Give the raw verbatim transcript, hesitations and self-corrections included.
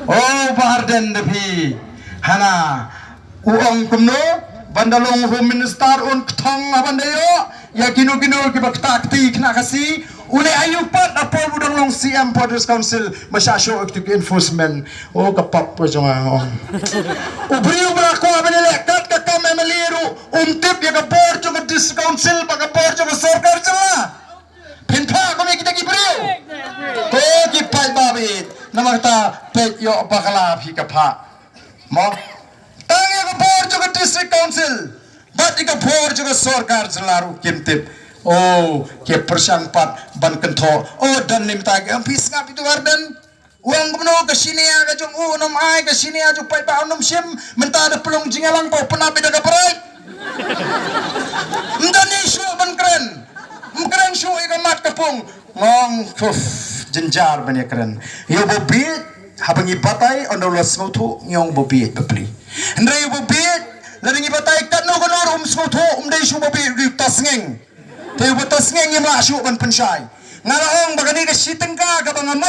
Oh, Bah Ardent da phi. Hana. U ong kumno, ban da long Home Minister un kthong ha ban da ïoh ïa kino kino kiba ktah kti khynnah Khasi. U leh aïu pat ha por u dang long C M Borders Council ba shah shoh ïa ki enforcement. Oh, ka pap ka jong nga ong. U briew ba la kwah ban ïaleh kat ka kam M L A ruh um tip ïa ka bor jong ka District Council bad ka bor jong ka sorkar jylla. Phin phah kum ïa kita ki briew. Ko ki paidbah ba ïeit. Namar kata peit ïoh bakla phi ka phah. Mo. Tang ïa ka bor jong ka District Council bad ïa ka bor jong ka sorkar jylla ruh kim tip. Oh, ki pyrshang pat ban kynthoh. Oh, don ne mynta ki, phi sngap ïa utu u Ardent. U ong kumno, ka shane ka jong u nym ai, ka shane jong u paidbah nym shim. Mynta da pynlong jingïalang ba u pynap ïa ka bor. Ym don ne shuh ban kren. Ym kren shuh ïa ka mat ka pung. Nga ong, kuf, jynjar ban ïakren. Ïa uba bieit, haba ngi batai, ynda u la sngewthuh, ngi ong uba bieit bapli. Hynrei uba bieit, lada ngi batai katno katno ruh um sngewthuh, um dei shuh uba bieit, u dei u tasngeng. Te uba tasngeng ngim lah shuh ban pynshai. Nga la ong ba kane ka shi tyngka kaba nga mut